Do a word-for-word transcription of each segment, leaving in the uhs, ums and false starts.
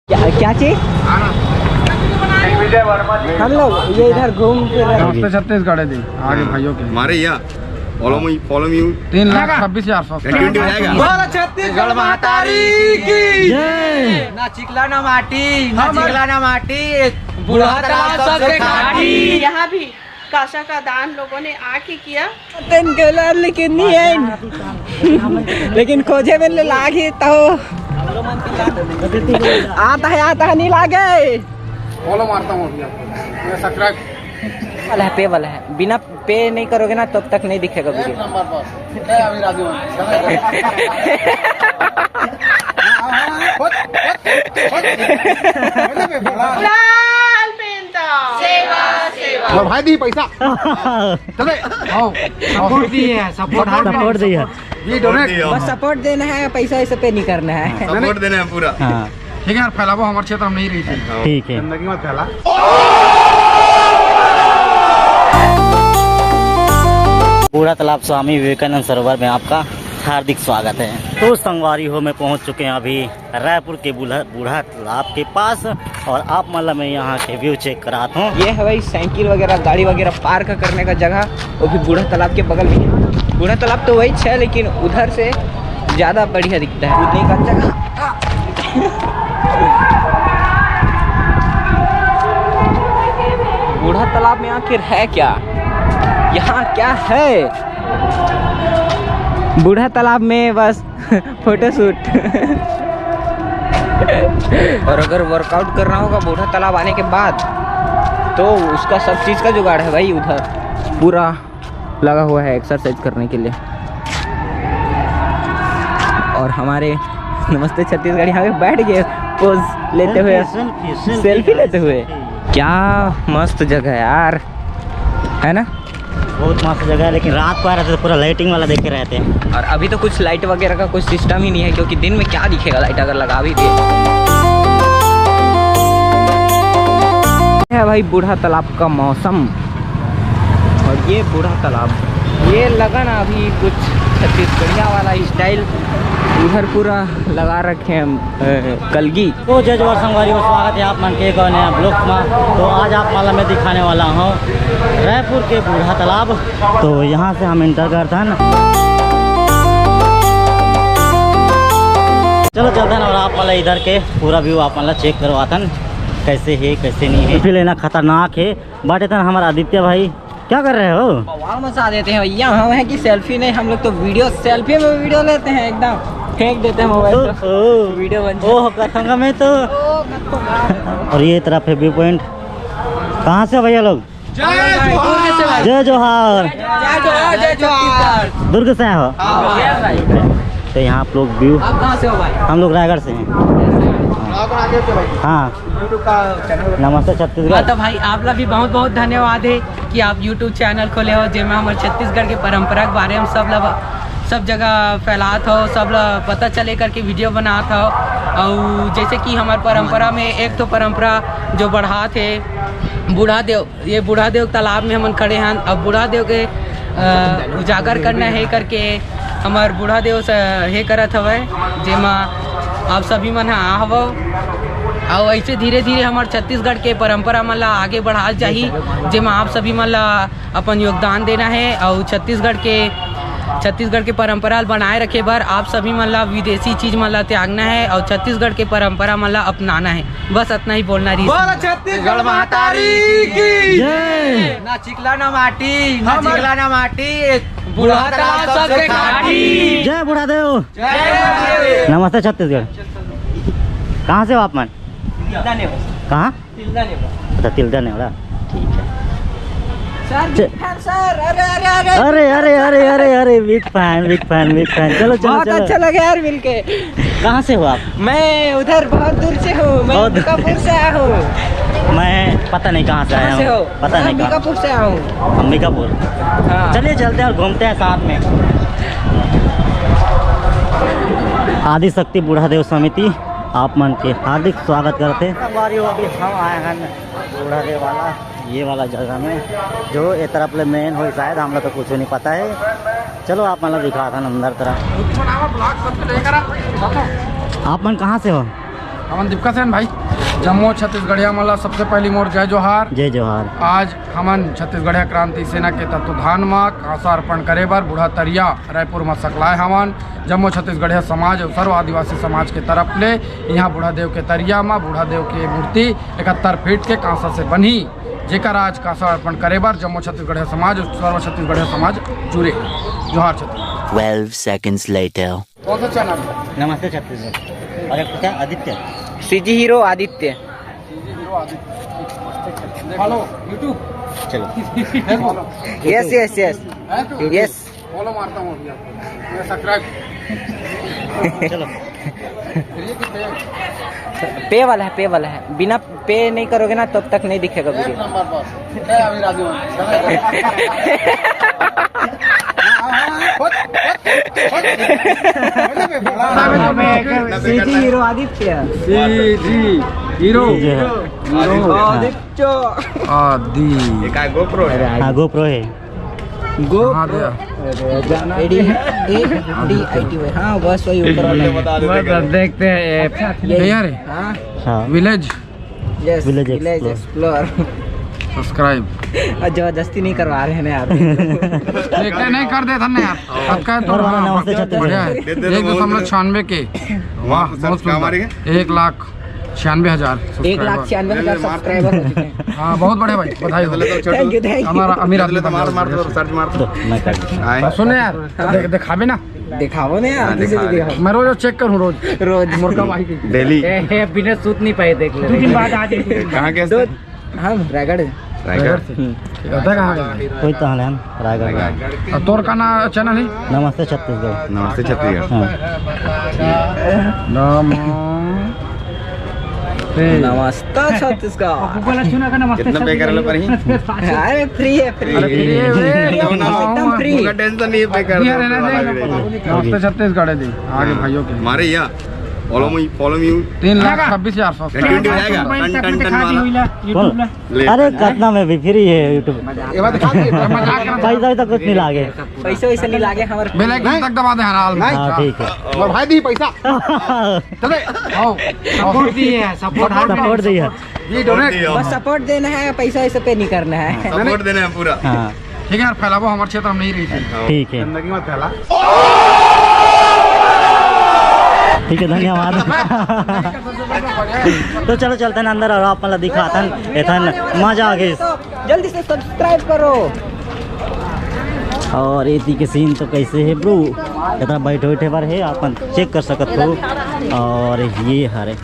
क्या, क्या चीज? हम लोग ये इधर घूम फिर रहे हैं। नमस्ते छत्तीसगढ़ है जी, आगे भाइयों के। हमारे यहाँ, follow me, follow me। तीन लाख छब्बीस हजार सौ। ट्वेंटी आएगा। बोलो छत्तीसगढ़ महतारी की। ना चिखला ना माटी, ना चिखला ना माटी, बूढ़ा तालाब सबसे खाटी। यहाँ भी कांसा का दान लोगों ने आके किया। तेन के लाल लेकिन नहीं है। लेकिन खोजे में ले लागी तो आता है, आता है, नहीं लागे। फॉलो मारता हूँ अभी आपको। मेरा सब्सक्राइब। वाला है, पे वाला है। बिना पे नहीं करोगे ना, तब तक नहीं दिखेगा एक वीडियो। नंबर बस। ए, अभी राजू। लाल पेंता। सेवा, सेवा। और भाई दी पैसा। चले। आओ, सपोर्ट दी है, सपोर्ट हर सपोर्ट दी है। ये डोनेट। बस सपोर्ट देना है, पैसा वैसे पे नहीं करना है। सपोर्ट देना है पूरा। हाँ। ठीक है यार, फैलावो, हमारे क्षेत्र में नहीं रही थी। ठीक है। गंदगी मत फैला। बूढ़ा तालाब स्वामी विवेकानंद सरोवर में आपका हार्दिक स्वागत है। तो संगवारी हो, मैं पहुंच चुके हैं अभी रायपुर के बूढ़ा, बूढ़ा तालाब के पास और आप मन ला मैं यहाँ के व्यू चेक करात हूँ। ये है भाई, साइकिल वगैरह, गाड़ी वगैरह पार्क करने का जगह, वो भी बूढ़ा तालाब के बगल में। बूढ़ा तालाब तो वही है, लेकिन उधर से ज़्यादा बढ़िया दिखता है कूदने का जगह। बूढ़ा तालाब में आखिर है क्या? यहाँ क्या है? बूढ़ा तालाब में बस फोटोशूट। और अगर वर्कआउट करना होगा बूढ़ा तालाब आने के बाद, तो उसका सब चीज़ का जुगाड़ है भाई। उधर पूरा लगा हुआ है एक्सरसाइज करने के लिए। और हमारे नमस्ते छत्तीसगढ़ यहाँ पे बैठ गए पोज लेते हुए, सेल्फी, सेल्फी, सेल्फी लेते हुए। क्या मस्त जगह है यार, है ना? बहुत मस्त जगह है, लेकिन रात को आ रहते तो पूरा लाइटिंग वाला देखे रहते हैं। और अभी तो कुछ लाइट वगैरह का कुछ सिस्टम ही नहीं है, क्योंकि दिन में क्या दिखेगा लाइट अगर लगा भी दिए। है भाई बूढ़ा तालाब का मौसम, और ये बूढ़ा तालाब, ये लगा ना अभी कुछ छत्तीसगढ़िया वाला स्टाइल, उधर पूरा लगा रखे हैं अ, कलगी। तो जय जोहार संगवारी हो, स्वागत है आप मन के एक और नया ब्लॉग में। तो आज आप मन ला मैं दिखाने वाला हूँ रायपुर के बूढ़ा तालाब। तो यहाँ से हम एंटर करथन। चलो चलथन और आप मन ला इधर के पूरा व्यू आप मन ला चेक करवाथन, कैसे है कैसे नहीं है। फिर लेना खतरनाक है, बट इतना हमारा आदित्य भाई क्या कर रहे हो? बवाल मचा देते हैं भैया। हम हैं कि सेल्फी नहीं, हम लोग तो वीडियो, सेल्फी में वीडियो लेते हैं, एकदम फेंक देते हैं मोबाइल को। ओहो। वीडियो बन जाए। ओह, कथंगा में तो। ओ, कथंगा। और ये तरफ है व्यू पॉइंट। कहाँ से हो भैया लोग? जय जोहार। जय जोहार। जय जोहार, जय जोहार। दुर्ग से आए हो? हाँ। तो यहाँ आप लोग व्यू। आप कहाँ से हो भाई? हम लोग रायगढ़ से हैं। रायगढ़ आगे से भाई। हाँ। YouTube का चैनल। नमस्ते छत्तीसगढ़। हाँ, तो भाई, आप ला भी बहुत बहुत धन्यवाद है कि आप YouTube चैनल खोले हो, जेमा हमर छत्तीसगढ़ के परंपरा के बारे में सब ला, सब जगह फैलात हो, सब ला पता चले करके वीडियो बनात हो। और जैसे कि हमार परंपरा में एक तो परंपरा जो बढ़ात है, बूढ़ा देव, ये बूढ़ा देव तालाब में हमन खड़े हन। अब बूढ़ा देव के, अ, उजागर करना है करके हमर बूढ़ा देव से हे करत हवय, जेमा आप सभी मन ह आ हवव। अउ ऐसे धीरे-धीरे हमर छत्तीसगढ़ के परंपरा मन ला आगे बढ़ात जाही, जेमा आप सभी मन ला अपन योगदान देना है। अउ छत्तीसगढ़ के, छत्तीसगढ़ के परंपरा ल बनाए रखे बर आप सभी मन ला विदेशी चीज मन ला त्यागना है अउ छत्तीसगढ़ के परंपरा मन ला अपनाना है। बस अतना ही बोलना रहिस। बोलो छत्तीसगढ़ महतारी की। जय। ना चिखला ना माटी, ना चिखला ना माटी, बूढ़ा तालाब सबसे खाटी। जय बूढ़ा देव। जय बूढ़ा देव। नमस्ते छत्तीसगढ़। कहाँ से हो आप मन? तिल्दा नेवरा। कहाँ? तिल्दा नेवरा। अच्छा, तिल्दा नेवरा। ठीक है। सर, च- बिग फैन सर, अरे, अरे, अरे। अरे, अरे, अरे, अरे, अरे, big fan, big fan, big fan. चलो, चलो, बहुत चलो। अच्छा लगा यार मिलके। कहाँ से हो आप? मैं उधर बहुत दूर से हूँ, मैं बहुत दूर। अंबिकापुर से आया हूँ। मैं पता नहीं कहाँ से आया हूँ। कहाँ से हो? पता नहीं कहाँ। अंबिकापुर से आया हूँ। अंबिकापुर। हाँ। चलिए, चलते हैं और घूमते हैं साथ में। आदि शक्ति बूढ़ा देव समिति आप मन के हार्दिक स्वागत करते हैं। संगवारी हो, अभी हम आए हैं बूढ़ा देव वाला, ये वाला जगह में, जो ए तरफ ले मेन हो शायद, हम लोग तो कुछ नहीं पता है। चलो आप मन ला दिखाथन अंदर तरफ। आप मन कहाँ से हो? हमन दीपका सेन भाई, जम्मो छत्तीसगढ़िया मन ला सबसे पहली मोर जय जोहार। जय जोहार। आज हमन छत्तीसगढ़िया क्रांति सेना के तत्वधान म कांसा अर्पण करे बर बूढ़ा तरिया रायपुर म सकलाए हवन। जम्मो छत्तीसगढ़िया समाज अउ सर्व आदिवासी समाज के तरफ ले इहाँ बूढ़ा देव के तरिया म बूढ़ा देव के मूर्ति इकहत्तर फीट के कांसा से बनही, जेकर आज कांसा अर्पण करे बर जम्मो छत्तीसगढ़िया समाज अउ सर्व छत्तीसगढ़िया समाज जुरे हे। जोहार छत्तीसगढ़। Twelve seconds later. कौन सा चैनल? नमस्ते छत्तीसगढ़। और एक क्या, Aditya? CG hero Aditya. CG hero Aditya. Follow YouTube। चलो। Facebook। Yes, yes, yes. है तो? यस। फॉलो मारता हूँ अभी आपको। मैं सब्सक्राइब। चलो। ये कितने? पे वाला है, पे वाला है। बिना पे नहीं करोगे ना, तब तक नहीं दिखेगा एक वीडियो। नंबर बस। मैं अभी राजू हूँ। CG hero Aditya. CG hero. CG है। हीरो। आदित्य। आदि। ये काय, GoPro है? हाँ, GoPro है। GoPro। कहाँ गया? एडी, एडी आई टी है। हाँ, बस वही ऊपर वाला। बता दे, बस देखा। अब देखते हैं ये। अच्छा, ये। यार। हाँ। हाँ। Village. Yes, village village explore. Explore. Subscribe. और जबरदस्ती नहीं करवा रहे हैं ना यार। नहीं, नहीं कर दे धन्य यार। अब क्या तो और हमारा हाँ, नमस्ते छत्तीसगढ़। बढ़िया है। दे, दे, दे, एक दशमलव छियानवे के। वाह, बहुत सुंदर। एक लाख छियानवे हजार एक लाख छियानवे हजार सब्सक्राइबर हो चुके हैं। हाँ, बहुत बढ़िया भाई, बधाई हो। Thank you, thank you। हमारा अमीर आदमी बन गया। सर्च मार दो। सुन यार, देख, दिखावे ना। दिखाओ ना यार, हाँ, किसी को दिखा दे। दिखाओ। मैं रोज चेक करूँ, रोज। रोज। मुर्गा भाई की। डेली। ए, ए, बिना सूत नहीं पाए, देख ले। दो दिन बाद आ जाए। कहाँ के? हम रायगढ़। रायगढ़ से। हम्म। ठीक है, कहाँ है? कोई तो है हम रायगढ़। रायगढ़। और तोर का ना चैनल है? नमस्ते छत्तीसगढ़। नमस्ते छत्तीसगढ़। हाँ। नमस्ते। नमस्ते छत्तीसगढ़। कितना पे करे ला पड़ही? अरे फ्री है, फ्री। अरे फ्री है, एकदम फ्री। पूरा टेंशन नहीं है, पे कर दो। नमस्ते छत्तीसगढ़ है जी। आगे हाँ। भाइयों के। हमारे यहाँ। Follow me, follow me। तीन लाख छब्बीस हजार सौ। Continue रहेगा। टन, टन, टन वाला। YouTube ला। अरे, कितना में भी फ्री है YouTube। ये बात दिखा दे, मजाक कर रहा था। पैसा वैसा कुछ नहीं लागे। पैसा वैसा नहीं लागे हमारे। बेल आइकन तक दबा दे, हराल। हाँ, ठीक है। वो भाई दी पैसा। चले, आओ। सपोर्ट दी है, सपोर्ट। सपोर्ट दी है। ये डोनेट। बस सपोर्ट देना है, पैसा वैसा पे नहीं करना है। सपोर्ट देना है पूरा। हाँ। ठीक है यार, फैलाबो हमारे क्षेत्र में नहीं रही थी। ठीक है। गंदगी मत फैला। ठीक है, धन्यवाद। तो चलो चलते हैं अंदर और आप मतलब दिखाते हैं, एथन मजा आ गई। जल्दी से सब्सक्राइब करो। और एती के सीन तो कैसे है ब्रो, इतना बैठे बैठे बार है, आप चेक कर सकत हो। और ये हरे,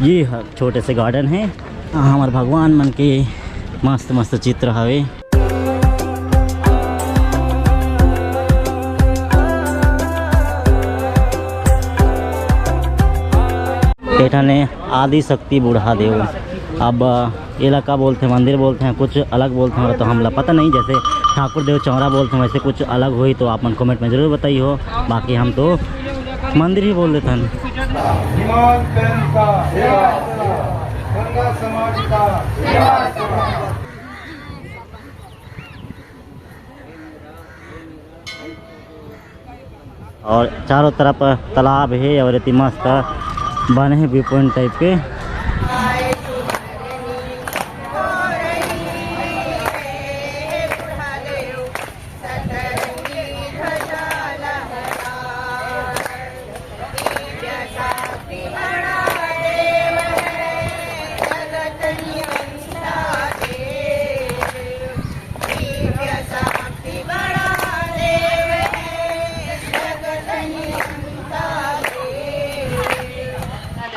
ये हर छोटे से गार्डन है, हमारे भगवान मन के मस्त मस्त चित्र हवे। एठने आदि शक्ति बूढ़ा देव। अब एला का बोलथे, मंदिर बोलथे, कुछ अलग बोलथे, तो हमला पता नहीं। जैसे ठाकुर देव चौरा बोलथे, वैसे कुछ अलग होही तो आप मन कमेंट में जरूर बताइए हो। बाकी हम तो मंदिर ही बोल देथन। और चारों तरफ तालाब हे और एती मस्त बने हे व्यू पॉइंट टाइप के।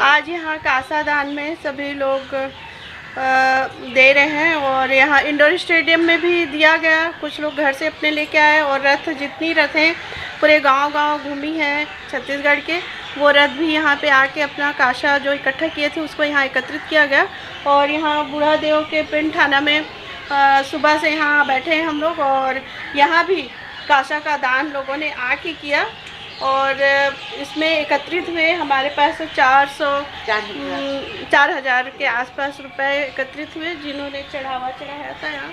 आज यहाँ कांसा दान में सभी लोग, अ, दे रहे हैं और यहाँ इंडोर स्टेडियम में भी दिया गया। कुछ लोग घर से अपने लेके आए और रथ, जितनी रथ हैं, पूरे गांव-गांव घूमी है छत्तीसगढ़ के, वो रथ भी यहाँ पे आके अपना कांसा जो इकट्ठा किए थे, उसको यहाँ एकत्रित किया गया। और यहाँ बूढ़ा देव के पिंड थाना में, अ, सुबह से यहाँ बैठे हैं हम लोग और यहाँ भी कांसा का दान लोगों ने आके किया और इसमें एकत्रित हुए हमारे पास चार सौ, चार हजार। हम्म, चार हजार के आसपास रुपए एकत्रित हुए, जिन्होंने चढ़ावा चढ़ाया था यहाँ।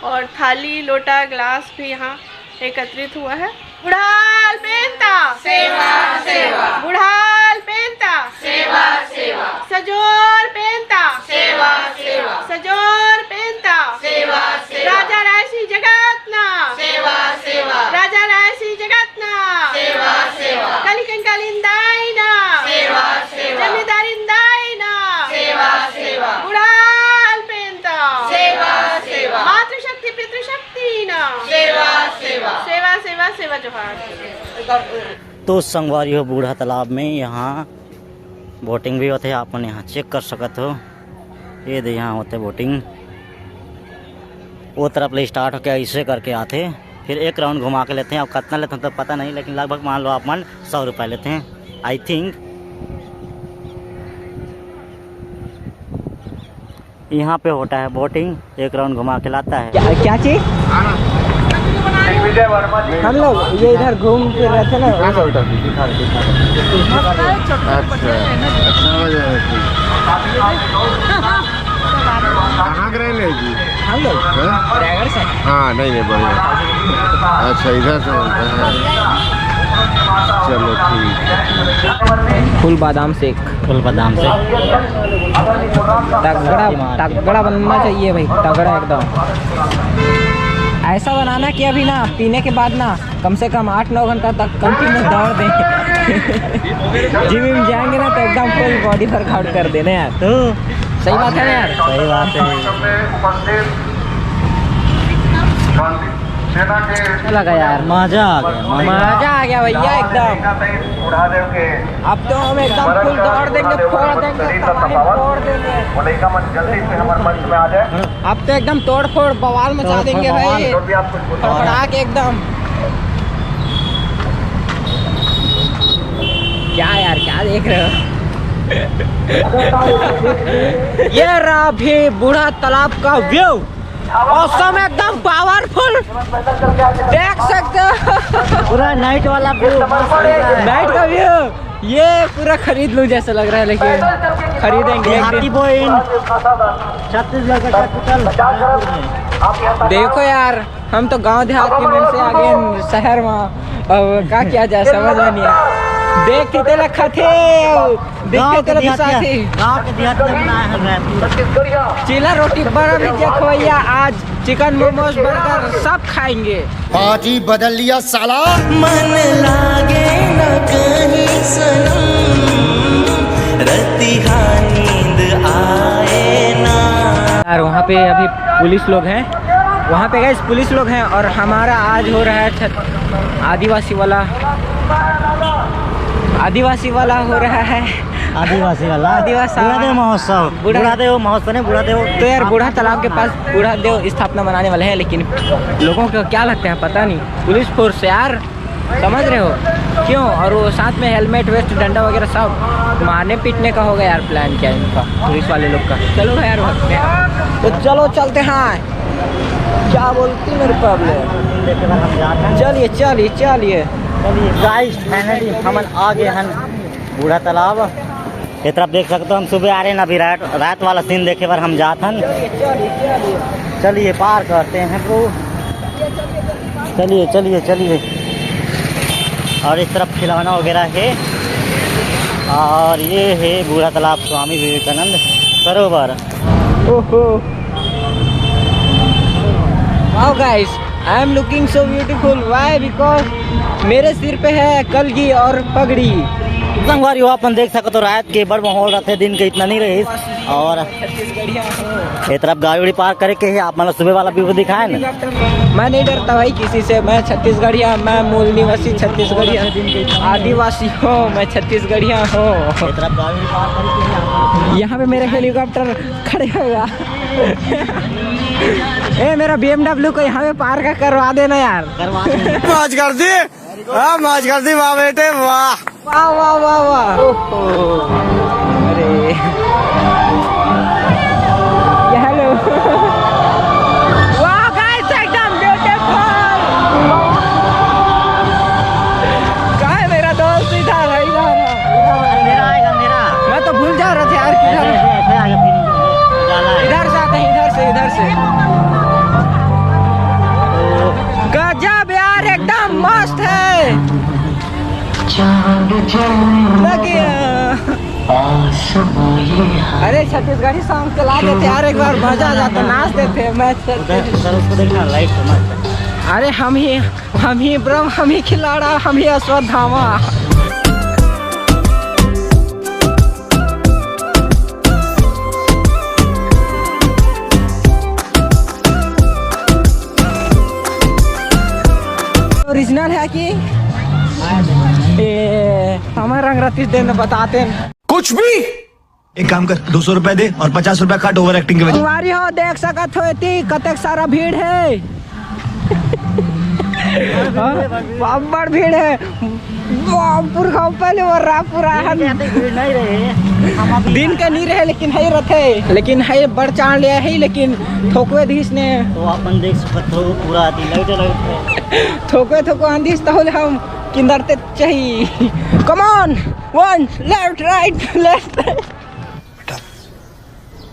और थाली, लोटा, ग्लास भी यहाँ एकत्रित हुआ है। बुढ़ाल पेंता। सेवा, सेवा। बुढ़ाल पेंता। सेवा, सेवा। सजोर पेंता। सेवा, सेवा। सजोर पेंता। सेवा, सेवा। राजा रायसी जगतना। सेवा, सेवा। राजा रायसी जगतना। सेवा, सेवा। कलिकंकालिंदाइना। सेवा, सेवा। जमींदारिंदाइना। सेवा, सेवा। बुढ़ाल पेंता। सेवा, सेवा। मातृशक्ति पितृशक्ति ना। सेवा, सेवा। सेवा, सेवा, सेवा, जोहार। तो संगवारी हो, बूढ़ा तालाब में यहाँ बोटिंग भी होथे, आप मन यहाँ चेक कर सकत हो। ये दे, यहाँ होथे बोटिंग। वो तरफ ले स्टार्ट होके ऐसे करके आथे, फिर एक राउंड घुमा के लेथे। अब कितना लेथे तो पता नहीं, लेकिन लगभग मान लो आप मन सौ रुपये लेथे, आई थिंक। यहाँ पे होता है बोटिंग, एक राउंड घुमा के लाता है। क्या, क्या चीज? हम लोग ये इधर घूम फिर रहे थे ना। अच्छा, अच्छा, समझ आया। कहाँ के रहने जी? हम लोग हैं? ड्राइवर से। हाँ, नहीं, नहीं, बढ़िया। अच्छा, इधर से बोलते हैं। चलो, ठीक है। फुल बादाम शेक। फुल बादाम शेक। तगड़ा, तगड़ा बनना चाहिए भाई, तगड़ा एकदम। ऐसा बनाना कि अभी ना, पीने के बाद ना, कम से कम आठ नौ घंटा तक कंटिन्यू दौड़ दें। जिम विम जाएंगे ना, तो एकदम फुल बॉडी वर्कआउट कर देना यार। तो सही बात है ना यार? सही बात है। अच्छा लगा यार, मजा आ गया, मजा। मजा आ गया भैया एकदम। अब तो हम एकदम फुल दौड़ देंगे, फोड़ देंगे, कबाड़ी फोड़ देंगे। अब तो एकदम तोड़ फोड़ बवाल मचा देंगे भाई। फड़फड़ा के एकदम। क्या यार, क्या देख रहे हो? ये रहा अभी बूढ़ा तालाब का व्यू। मौसम एकदम पावरफुल, देख सकते हो। पूरा नाइट वाला व्यू। नाइट का व्यू। ये पूरा खरीद लूं जैसा लग रहा है, लेकिन खरीदेंगे एक दिन। छत्तीसगढ़ का कैपिटल। देखो यार, हम तो गांव देहात के मन से आ गए शहर में। अब का किया जाए, समझ में नहीं है। देख के तेला खाथे, देख के तेला बिसाथे। गांव के देहात में बनाया है रैप। चीला रोटी बड़ा भैया खवैया, आज चिकन मोमोज बर्गर सब खाएंगे। पार्टी बदल लिया साला। मन लागे न कहीं सनम, रतिहा नींद आए ना। यार, वहाँ पे अभी पुलिस लोग हैं, वहाँ पे गाइस पुलिस लोग हैं। और हमारा आज हो रहा है छत, आदिवासी वाला, आदिवासी वाला हो रहा है। आदिवासी वाला आदिवासी। बूढ़ा देव महोत्सव। बूढ़ा देव महोत्सव नहीं, बूढ़ा देव। तो यार, बूढ़ा तालाब के पास बूढ़ा देव स्थापना बनाने वाले हैं, लेकिन लोगों को क्या लगता है पता नहीं, पुलिस फोर्स यार, समझ रहे हो क्यों? और वो साथ में हेलमेट वेस्ट डंडा वगैरह सब मारने पीटने का होगा यार प्लान क्या इनका, पुलिस वाले लोग का। चलो यार, भागते हैं। तो चलो चलते हैं। क्या बोलती मेरी पब्लिक? चलिए, चलिए, चलिए। गाइस, फाइनली हमन आ गए हैं बूढ़ा तालाब। ये तरफ देख सकते हो, हम सुबह आ रहे हैं, अभी रात, रात वाला सीन देखे बर हम जात हन। चलिए, पार करते हैं ब्रो। चलिए, चलिए, चलिए। और इस तरफ खिलौना वगैरह है। और ये है बूढ़ा तालाब स्वामी विवेकानंद सरोवर। ओहो। Wow guys, I am looking so beautiful. Why? Because मेरे सिर पे है कलगी और पगड़ी। संगवारी हो, अपन देख सकते हो, रात के बड़ माहौल रहते, दिन के इतना नहीं रही। और ये तरफ गाड़ी उड़ी पार्क करे के है, आप मतलब सुबह वाला व्यू दिखाए ना। मैं नहीं डरता भाई किसी से, मैं छत्तीसगढ़िया, मैं मूल निवासी छत्तीसगढ़िया, आदिवासी हूँ मैं, छत्तीसगढ़िया हूँ। ये तरफ गाड़ी उड़ी पार्क करे के है, आप मतलब यहाँ पे मेरा हेलीकॉप्टर खड़े होगा। ए, मेरा बीएमडब्ल्यू को यहाँ पे पार्क करवा देना यार। करवा देंगे। मौज कर दी। हाँ, मौज कर दी, वाह बेटे, वाह। वाह, वाह, वाह, वाह। ओहो। अरे। ये हेलो। वाह, गाइस, एकदम ब्यूटीफुल। कहाँ है मेरा दोस्त? इधर है, इधर है। मेरा आएगा, मेरा। मैं तो भूल जा रहा था यार, किधर ऐसे, है? ऐसे, ऐसे आएगा, फिर जाला है। इधर से आते हैं, इधर से, इधर से। गजब यार, एकदम मस्त है। चांद जल लग गया। आसमां ये हाथ अरे, छत्तीसगढ़ी सॉन्ग चला देते यार, एक बार मजा आ जाता, नाच देते। मैं उधर, उधर उसको देखना, लाइट समझ। अरे, हम ही, हम ही ब्रह्म, हम ही खिलाड़ा, हम ही अश्वत्थामा। ओरिजिनल है कि ए, हमारे रंग रतीश देन बताते हैं। कुछ भी। एक काम कर, दो सौ रुपए दे और पचास रुपए काट ओवर एक्टिंग के वजह। संगवारी हो, देख सकत हो एती कतेक सारा भीड़ है। हाँ, बड़ भीड़ है। बाप, पुरखा पहले वो रहा पूरा है। दिन के आते भीड़ नहीं रहे, हम अभी दिन के नहीं रहे, लेकिन है रथे, लेकिन है बड़ चांद ले है, लेकिन थोकवे धीस ने तो अपन देख सकत हो, पूरा आदमी लाइट लगत है। थोकवे थोको आंधीस तहले हम किंदरते चाही। Come on, one left, right, left, right। बेटा,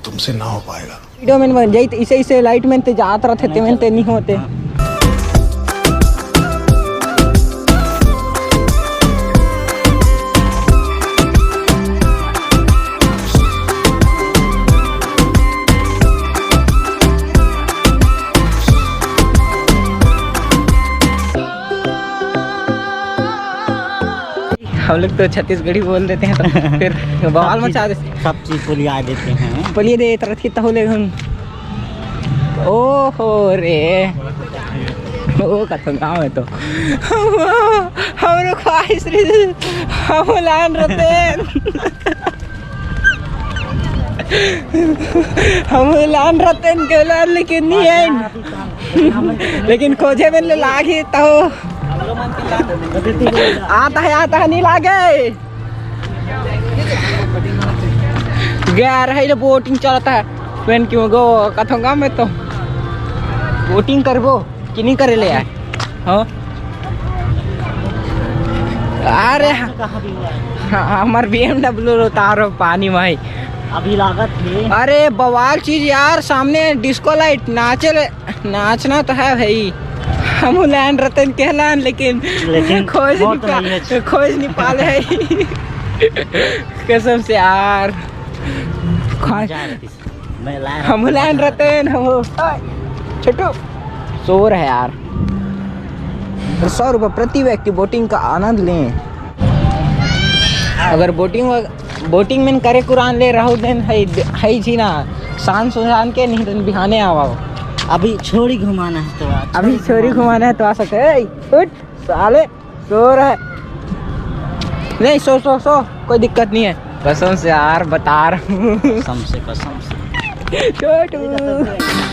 तुमसे ना हो पाएगा। वीडियो में बन जाई, इसे, इसे लाइट में ते जात रहते, ते में ते नहीं होते। हम लोग तो छत्तीसगढ़ी बोल देते हैं, तो फिर बवाल मचा देते हैं। सब चीज पुलिया देते हैं। पुलिया दे तरह की तहु ले हम। ओहो रे, ओ कथम गाँव है तो। हम लोग ख्वाहिश रही, हम लान रहते हैं। हम लान रहते हैं, लेकिन नहीं है। लेकिन खोजे में ले लागी तो आता है, आता है, नहीं लागे। गया रहे, बोटिंग चलता है। पेन क्यों गो कथोंगा मैं तो। बोटिंग करबो कि नहीं करे ले यार? हाँ। अरे हाँ, हमार B M W उतारो पानी में। अभी लागत है। अरे बवाल चीज यार, सामने डिस्को लाइट नाचे ले। नाचना तो है भाई, हम लान रतन कहलान, लेकिन लेकिन खोज नहीं पा, नहीं खोज नहीं पाले है। कसम से यार। हम लान रतन, हम छोटू सो रहे यार। सौ रुपये प्रति व्यक्ति बोटिंग का आनंद लें। अगर बोटिंग बोटिंग में करे कुरान ले रहू दिन है, है जी ना, शान सुजान के नहीं दिन बिहाने आवा। अभी छोरी घुमाना है तो आ, अभी छोरी घुमाना है तो आ सकते हैं। उठ साले, सो रहा है। नहीं, सो, सो, सो, कोई दिक्कत नहीं है। कसम से यार, बता रहा हूँ। कसम से, कसम से। छोटू।